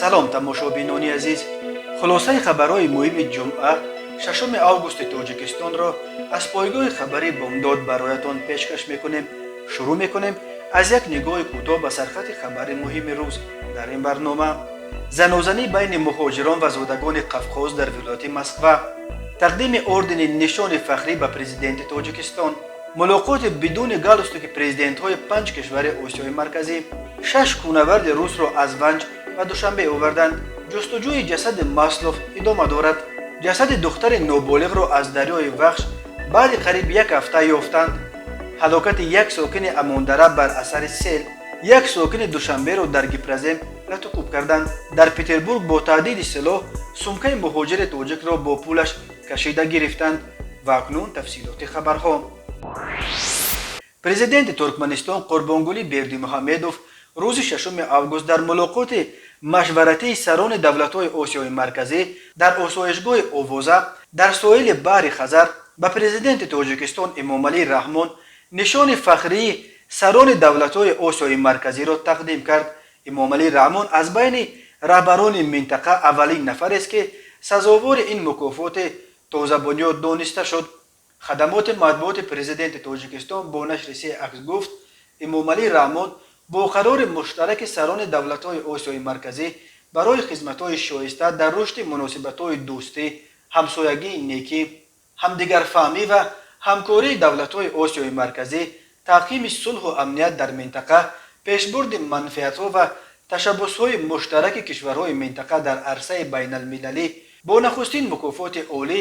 Салом, тамошобинони азиз! Хулосаи хабарҳои муҳими ҷумъа, 6 августи Тоҷикистонро аз пойгоҳи хабари Бомдод бароятон пешкаш мекунем. Шурӯъ мекунем аз як нигоҳи кӯтоҳ ба сархати хабари муҳими рӯз. Дар ин барнома: занозанӣ байни муҳоҷирон ва зодагони Қафқоз дар вилояти Москва, тақдими ордени Нишони Фахрӣ ба Президенти Тоҷикистон, мулоқоти бидуни галстуки президентҳои панҷ кишвари Осиёи Марказӣ, шаш кӯнаварди русро аз Ванҷ ба Душанбе оварданд, ҷустуҷӯи ҷасади Маслов идома дорад, ҷасади духтари ноболиғро аз дарёи Вахш баъди қариб як ҳафта ёфтанд, ҳалокати як сокини Амондара бар асари сел, як сокини Душанберо дар Гипрозем латукӯб карданд, дар Петербург бо таҳдиди силоҳ сумкаи муҳоҷири тоҷикро бо пулаш кашида гирифтанд. Ва акнун тафсилоти хабарҳо. Президенти Туркманистон Қурбонгулӣ Бердимуҳамедов рӯзи 6 август дар мулоқоти машваратии сарони давлатҳои Осиёи Марказӣ дар осоишгоҳи Овоза дар соҳили баҳри Хазар ба Президенти Тоҷикистон Эмомалӣ Раҳмон нишони фахрии сарони давлатҳои Осиёи Марказиро тақдим кард. Эмомалӣ Раҳмон аз байни раҳбарони минтақа аввалин нафарест, ки сазовори ин мукофоти тозабунёд дониста шуд. Хадамоти матбуоти Президенти Тоҷикистон бо нашри се акс гуфт, Эмомалӣ Раҳмон бо қарори муштараки сарони давлатҳои Осиёи Марказӣ барои хизматҳои шоиста дар рушди муносибатҳои дӯстӣ, ҳамсоягии некӣ, ҳамдигарфаҳмӣ ва ҳамкории давлатҳои Осиёи Марказӣ, таҳкими сулҳу амният дар минтақа, пешбурди манфиатҳо ва ташаббусҳои муштараки кишварҳои минтақа дар арсаи байналмилалӣ бо нахустин мукофоти олӣ,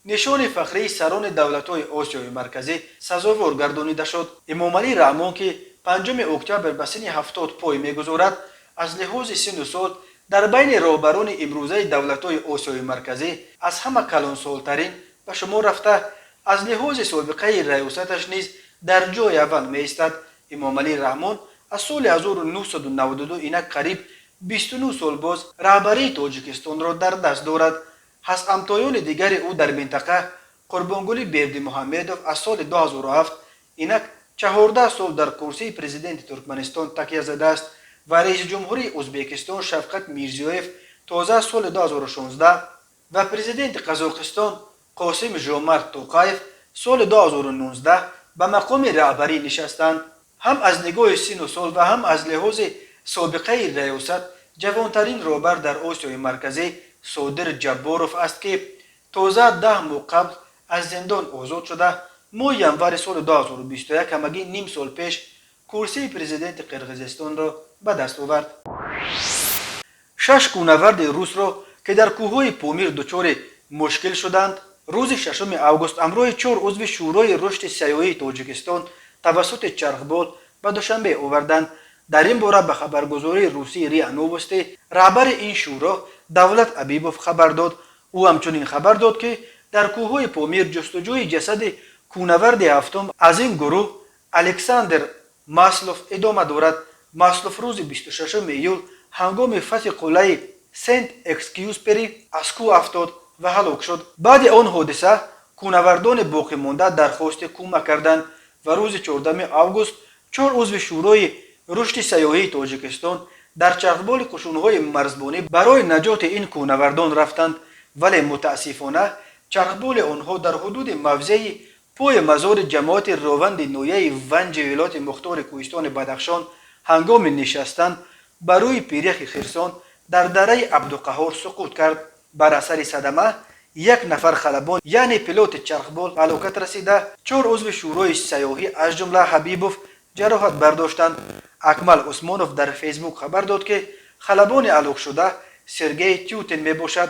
Нишони Фахрии сарони давлатҳои Осиёи Марказӣ сазовор гардонида шуд. Эмомалӣ Раҳмон, ки 5 октябр ба синни 70 пой мегузорад, аз лиҳози синну сол дар байни роҳбарони имрӯзаи давлатҳои Осиёи Марказӣ аз ҳама калонсолтарин ба шумор рафта, аз лиҳози собиқаи раёсаташ низ дар ҷои аввал меистад. Эмомалӣ Раҳмон аз соли 1992, инак қариб 29 сол боз, раҳбарии Тоҷикистонро дар даст дорад. Ҳамтоёни дигари ӯ дар минтақа: Қурбонгулӣ Бердимуҳамедов аз соли 2007, инак 14 сол, дар курсии президенти Туркманистон такя задааст ва раиси ҷумҳурии Ӯзбекистон Шавкат Мирзиёев тоза аз соли 2016 ва президенти Қазоқистон Қосим Жомарт Тоқаев соли 2019 ба мақоми раҳбарӣ нишастанд. Ҳам аз нигоҳи синну сол ва ҳам аз лиҳози собиқаи раёсат ҷавонтарин роҳбар дар Осиёи Марказӣ Содир Ҷабборов аст, ки тоза 10 моҳ қабл аз зиндон озод шуда, моҳи январи соли 2021, ҳамагӣ ним сол пеш, курсии президенти Қирғизистонро ба даст овард. Шаш кӯнаварди русро, ки дар кӯҳҳои Помир дучори мушкил шуданд, рӯзи 6 август ҳамроҳи чор узви Шӯрои рушди сайёҳии Тоҷикистон тавассути чархбол ба Душанбе оварданд. Дар ин бора ба хабаргузории русии РИА Новости раҳбари ин шӯро Давлат Абибов хабар дод. Ӯ ҳамчунин хабар дод, ки дар кӯҳҳои Помир ҷустуҷӯи ҷасади кӯнаварди ҳафтум аз ин гурӯҳ, Александр Маслов, идома дорад. Маслов рӯзи 26 июл ҳангоми фатҳи қуллаи Сент Экскюспери аз кӯҳ афтод ва ҳалок шуд. Баъди он ҳодиса кӯнавардони боқимонда дархости кӯмак карданд ва рӯзи 14 август чор узви Шӯрои рушди сайёҳии Тоҷикистон дар чархболи қушунҳои марзбонӣ барои наҷоти ин кӯнавардон рафтанд, вале мутаассифона чархболи онҳо дар ҳудуди мавзеи пои мазори ҷамоати Рованди ноҳияи Ванҷи вилояти мухтори Кӯҳистони Бадахшон ҳангоми нишастан ба рӯи пиряхи Хирсон дар дараи Абдуқаҳор суқут кард. Бар асари садама як нафар халабон, яъне пилоти чархбол, ба ҳалокат расида, чор узви шӯрои сайёҳӣ, аз ҷумла Ҳабибов, ҷароҳат бардоштанд. Акмал Усмонов дар Фейсбук хабар дод, ки халабони ҳалокшуда Сергей Тютин мебошад,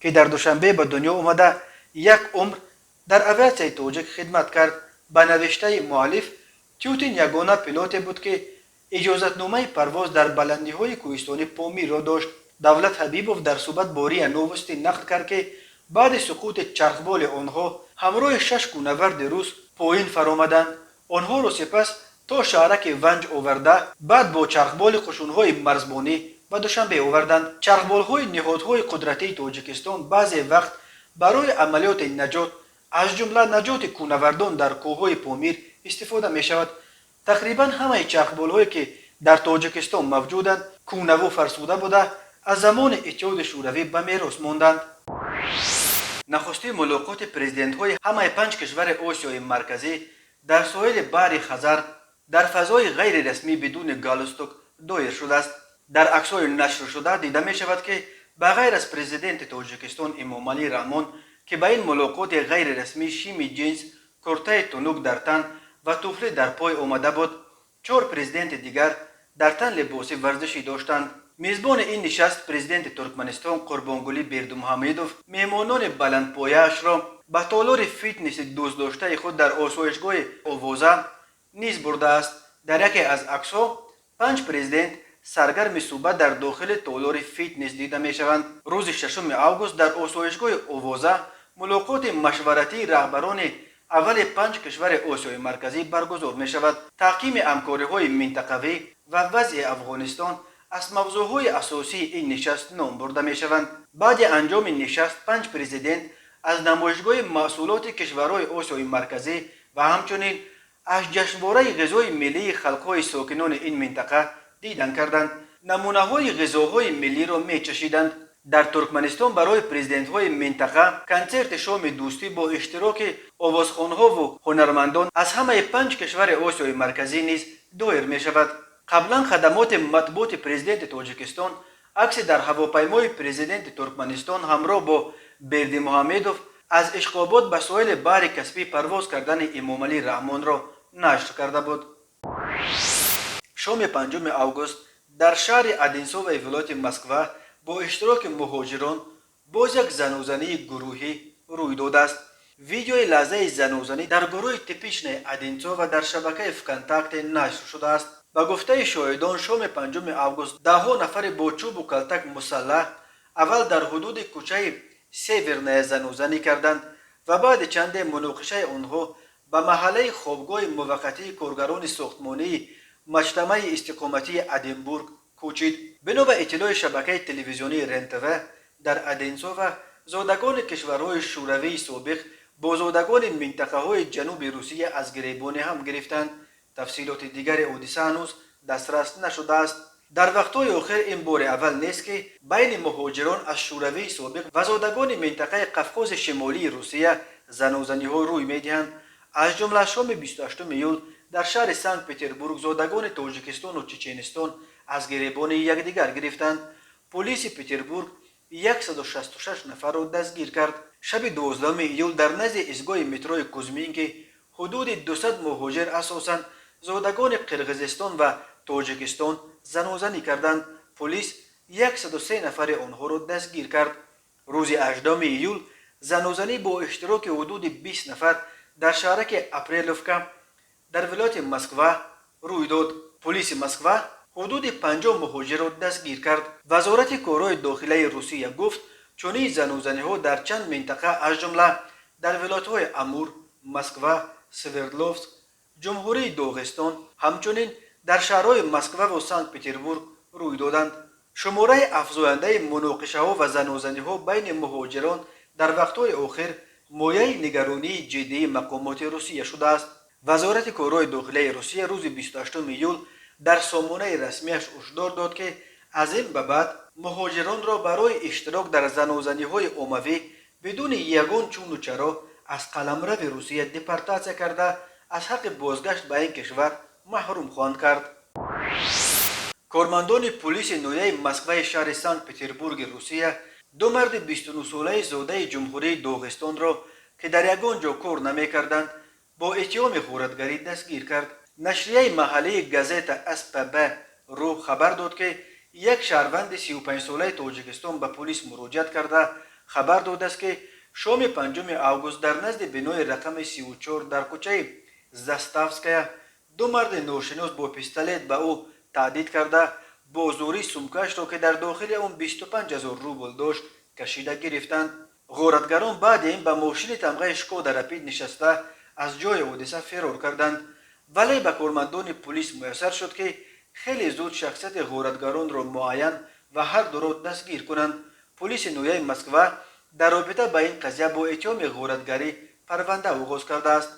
ки дар Душанбе ба дунё омада, як умр дар авиатсияи тоҷик хидмат кард. Ба навиштаи муаллиф, Тютин ягона пилоте буд, ки иҷозатномаи парвоз дар баландиҳои кӯҳистони Помирро дошт. Давлат Ҳабибов дар суҳбат бо РИА Новости нақл кард, ки баъди суқути чархболи онҳо ҳамроҳи шаш кӯнаварди рус поин фаромаданд. Онҳоро сипас то шаҳраки Ванҷ оварда, баъд бо чархболи қушунҳои марзбонӣ ба Душанбе оварданд. Чархболҳои ниҳодҳои қудратии Тоҷикистон баъзе вақт барои амалиёти наҷот, аз ҷумла наҷоти кӯнавардон дар кӯҳҳои Помир, истифода мешавад. Тақрибан ҳамаи чархболҳое, ки дар Тоҷикистон мавҷуданд, кӯнаву фарсуда буда. Аз замони Иттиҳоди Шӯравӣ ба мерос монданд. Нахустин мулоқоти президентҳои ҳамаи панҷ кишвари Осиёи Марказӣ дар соҳили баҳри Хазар дар фазои ғайрирасмӣ бидуни галстук доир шудааст. Дар аксҳои нашршуда дида мешавад, ки ба ғайр аз президенти Тоҷикистон Эмомалӣ Раҳмон, ки ба ин мулоқоти ғайрирасмӣ шими ҷинс, куртаи тунук дар тан ва туфлӣ дар пой омада буд, чор президенти дигар дар тан либоси варзишӣ доштанд. Мизбони ин нишаст, президенти Туркманистон Қурбонгулӣ Бердимуҳамедов, меҳмонони баландпояашро ба толори фитнеси дӯстдоштаи худ дар осоишгоҳи Овоза низ бурдааст. Дар яке аз аксҳо панҷ президент саргарми суҳбат дар дохили толори фитнес дида мешаванд. Рӯзи 6 август дар осоишгоҳи Овоза мулоқоти машваратии раҳбарони аввали панҷ кишвари Осиёи Марказӣ баргузор мешавад. Таҳкими ҳамкориҳои минтақавӣ ва вазъи Афғонистон аз мавзӯъҳои асосии ин нишаст ном бурда мешаванд. Баъди анҷоми нишаст панҷ президент аз намоишгоҳи маҳсулоти кишварҳои Осиёи Марказӣ ва ҳамчунин аз ҷашнвораи ғизои миллии халқҳои сокинони ин минтақа дидан карданд, намунаҳои ғизоҳои миллиро мечашиданд. Дар Туркманистон барои президентҳои минтақа консерти шоми дӯстӣ бо иштироки овозхонҳову ҳунармандон аз ҳамаи панҷ кишвари Осиёи Марказӣ низ доир мешавад. Қаблан хадамоти матбуоти президенти Тоҷикистон акси дар ҳавопаймои президенти Туркманистон ҳамроҳ бо Бердимуҳамедов аз Ишқобод ба соҳили баҳри Каспӣ парвоз кардани Эмомалӣ Раҳмонро нашр карда буд. Шоми 5 август дар шаҳри Одинсоваи вилояти Москва бо иштироки муҳоҷирон боз як занузании гурӯҳӣ рӯй додааст. Видеои лаҳзаи занузанӣ дар гурӯҳи «Типичная Одинцова» дар шабакаи ВКонтакте нашр шудааст. Ба гуфтаи шоҳидон, шоми 5 август даҳҳо нафаре бо чӯбу калтак мусаллаҳ аввал дар ҳудуди кӯчаи Северная занузанӣ карданд ва баъди чанде муноқишаи онҳо ба маҳаллаи хобгоҳи муваққатии коргарони сохтмонии маҷтамаи истиқоматии Одинбург кӯчид. Бино ба иттилои шабакаи телевизионии РЕН-ТВ, дар Одинсова зодагони кишварҳои Шӯравии собиқ бо зодагони минтақаҳои ҷануби Русия аз гиребони ҳам гирифтанд. Тафсилоти дигари ҳодиса ҳанӯз дастрас нашудааст. Дар вақтҳои охир ин бори аввал нест, ки байни муҳоҷирон аз Шӯравии собиқ ва зодагони минтақаи Қафқози Шимолии Русия занузаниҳо рӯй медиҳанд. Аз ҷумла шоми 28 июл дар шаҳри Санкт Петербург зодагони Тоҷикистону Чеченистон аз гиребони якдигар гирифтанд. Полиси Петербург 166 нафарро дастгир кард. Шаби 12 июл дар назди истгоҳи метрои Кузьминки ҳудуди 200 муҳоҷир, асосан зодагони Қирғизистон ва Тоҷикистон, занозанӣ карданд. Полис 103 нафари онҳоро дастгир кард. Рӯзи 8 июл занозанӣ бо иштироки ҳудуди 20 нафар дар шаҳраки Апреловка дар вилояти Москва рӯй дод. Полиси Москва ҳудуди 50 муҳоҷирро дастгир кард. Вазорати корҳои дохилаи Русия гуфт, чунин занузаниҳо дар чанд минтақа, аз ҷумла дар вилоятҳои Амур, Москва, Свердловск, Ҷумҳурии Доғистон, ҳамчунин дар шаҳрҳои Москваву Санкт Петербург рӯй доданд. Шумораи афзояндаи муноқишаҳо ва занозаниҳо байни муҳоҷирон дар вақтҳои охир мояи нигаронии ҷиддии мақомоти Русия шудааст. Вазорати корҳои дохилаи Русия рӯзи 28 июл дар сомонаи расмиаш ҳушдор дод, ки аз ин ба баъд муҳоҷиронро барои иштирок дар занозаниҳои оммавӣ бидуни ягон чуну чаро аз қаламрави Русия депортатсия карда, аз ҳаққи бозгашт ба ин кишвар маҳрум хоҳанд кард. Кормандони пулиси ноҳияи Москваи шаҳри Санкт Петербурги Русия ду марди 29-солаи зодаи Ҷумҳурии Доғистонро, ки дар ягон ҷо кор намекарданд, бо иттиҳоми ғоратгарӣ дастгир кард. Нашрияи маҳаллии газета СПБ ру хабар дод, ки як шаҳрванди 35-солаи Тоҷикистон ба полис муроҷиат карда, хабар додааст, ки шоми 5 август дар назди бинои рақами 34 дар кӯчаи Заставская ду марди ношинос бо пистолет ба ӯ таҳдид карда, бо зӯрӣ сумкаашро, ки дар дохили он 25 000 рубл дошт, кашида гирифтанд. Ғоратгарон баъди ин ба мошини тамғаи Шкода Рапид нишаста, аз ҷои ҳодиса фирор карданд, вале ба кормандони пулис муяссар шуд, ки хеле зуд шахсияти ғоратгаронро муайян ва ҳар дуро дастгир кунанд. Пулиси ноҳияи Москва дар робита ба ин қазия бо иттиҳоми ғоратгарӣ парванда оғоз кардааст.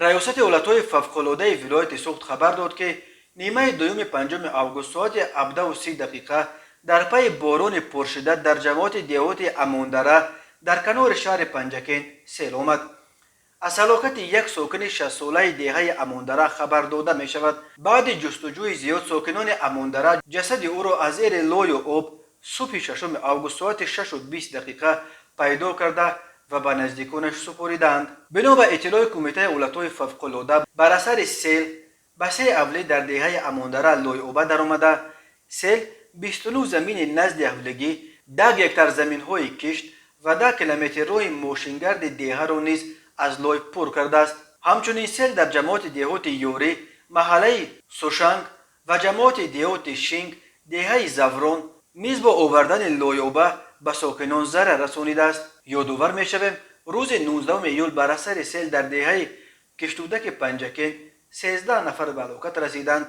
Раёсати ҳолатҳои фавқулодаи вилояти Суғд хабар дод, ки нимаи дуюми 5 август соати 17:30 Дар пайи борони пуршиддат дар ҷамоати деҳоти Амондара дар канори шаҳри Панҷакент сел омад. Аз ҳалокати як сокини 60-солаи деҳаи Амондара хабар дода мешавад. Баъди ҷустуҷӯи зиёд сокинони Амондара ҷасади ӯро аз зери лою об субҳи 6 август соати 6:20 пайдо карда ва ба наздиконаш супоридаанд. Бино ба иттилои Кумитаи ҳолатҳои фавқулода, бар асари сел ба се ҳавлӣ дар деҳаи Амондара лойоба даромада, сел 29 замини назди ҳавлигӣ, 10 гектар заминҳои кишт ва 10 километр роҳи мошингарди деҳаро низ аз лой пур кардааст. Ҳамчунин сел дар ҷамоати деҳоти Ёрӣ, маҳаллаи Сушанг ва ҷамоати деҳоти Шинг, деҳаи Заврон низ бо овардани лойоба ба сокинон зарар расонидааст. Ёдовар мешавем, рӯзи 19 июл бар асари сел дар деҳаи Киштудаки Панҷакент 13 нафар ба ҳалокат расиданд.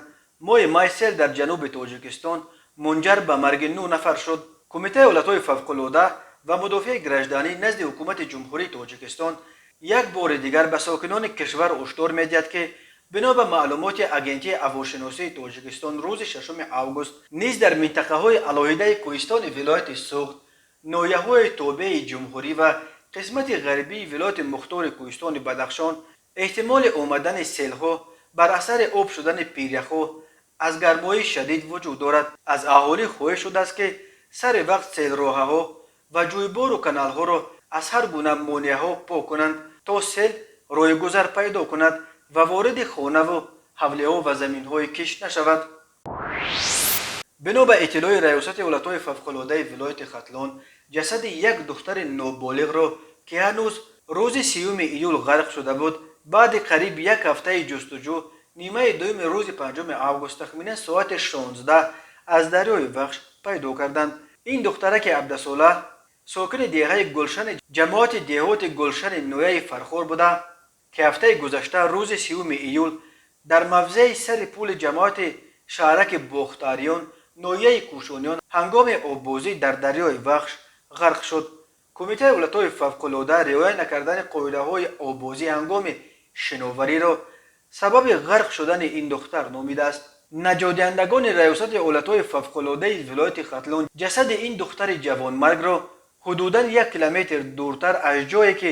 Моҳи май сел дар ҷануби Тоҷикистон мунҷар ба марги 9 нафар шуд. Кумитаи ҳолатҳои фавқулода ва мудофиаи гражданӣ назди Ҳукумати Ҷумҳурии Тоҷикистон як бори дигар ба сокинони кишвар ҳушдор медиҳад, ки бино ба маълумоти Агентии ҳавошиносии Тоҷикистон, рӯзи 6 август низ дар минтақаҳои алоҳидаи кӯҳистони вилояти Суғд, ноҳияҳои тобеи ҷумҳурӣ ва қисмати ғарбии вилояти мухтори кӯҳистони Бадахшон эҳтимоли омадани селҳо бар асари об шудани пиряхҳо аз гармоии шадид вуҷуд дорад. Аз аҳолӣ хоҳиш шудааст, ки сари вақт селроҳаҳо ва ҷӯйбору каналҳоро аз ҳар гуна монеаҳо пок кунанд, то сел роҳи гузар пайдо кунад ва вориди хонаву ҳавлиҳо ва заминҳои кишт нашавад. Бино ба иттилои Раёсати ҳолатҳои фавқулодаи вилояти Хатлон, ҷасади як духтари ноболиғро, ки ҳанӯз рӯзи 30 июл ғарқ шуда буд, баъди қариб як ҳафтаи ҷустуҷӯ нимаи дуюми рӯзи 5 август тахминан соати 16 аз дарёи Вахш пайдо карданд. Ин духтараки 17-сола сокини деҳаи Гулшани ҷамоати деҳоти Гулшани ноҳияи Фархор буда, ки ҳафтаи гузашта рӯзи 30 июл дар мавзеи сари пули ҷамоати шаҳраки Бохтариён ноҳияи Кӯшониён ҳангоми оббозӣ дар дарёи Вахш ғарқ шуд. Кумитаи ҳолатҳои фавқулода риоя накардани қоидаҳои оббозӣ ҳангоми шиновариро сабаби ғарқ шудани ин духтар номидааст. Наҷотдиҳандагони Раёсати ҳолатҳои фавқулодаи вилояти Хатлон ҷасади ин духтари ҷавонмаргро ҳудудан 1 километр дуртар аз ҷое, ки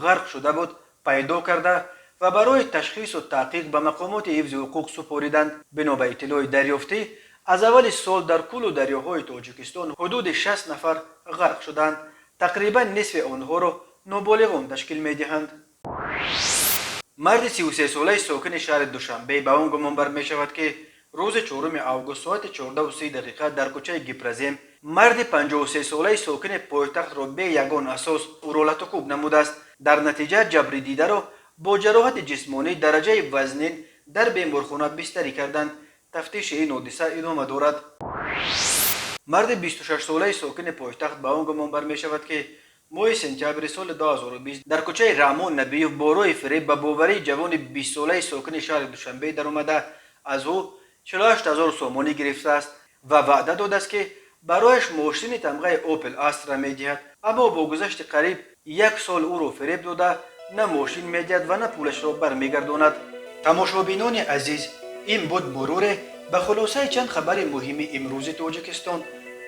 ғарқ шуда буд, пайдо карда ва барои ташхису таҳқиқ ба мақомоти ҳифзи ҳуқуқ супориданд. Бино ба иттилои дарёфтӣ, аз аввали сол дар кӯлу дарёҳои Тоҷикистон ҳудуди 60 нафар ғарқ шуданд. Тақрибан нисфи онҳоро ноболиғон ташкил медиҳанд. Марди 33-солаи сокини шаҳри Душанбе ба он гумонбар мешавад, ки рӯзи 4 август соати 14:30 дар кӯчаи Гипрозем марди 53-солаи сокини пойтахтро бе ягон асос ӯро латукӯб намудааст. Дар натиҷа ҷабридидаро бо ҷароҳати ҷисмонӣ дараҷаи вазнин дар беморхона бистарӣ карданд. Тафтиши ин ҳодиса идома дорад. Марди 26-солаи сокини пойтахт ба он гумонбар мешавад, ки моҳи сентябри соли 2020 дар кӯчаи Раҳмон Набиев бо роҳи фиреб ба боварии ҷавони 20-солаи сокини шаҳри Душанбе даромада, аз ӯ 48 ҳазор сомонӣ гирифтааст ва ваъда додааст, ки барояш мошини тамғаи Опел Астра медиҳад. Аммо бо гузашти қариб як сол ӯро фиреб дода, на мошин медиҳад ва на пулашро бармегардонад. Тамошобинони азиз, ин буд муруре ба хулосаи чанд хабари муҳими имрӯзи Тоҷикистон.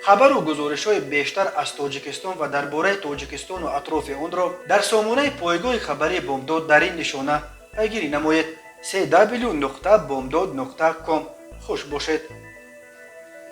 Хабару гузоришҳои бештар аз Тоҷикистон ва дар бораи Тоҷикистону атрофи онро дар сомонаи пойгоҳи хабарии Бомдод дар ин нишона пайгирӣ намоед: cw.bomdod.com. Хуш бошед.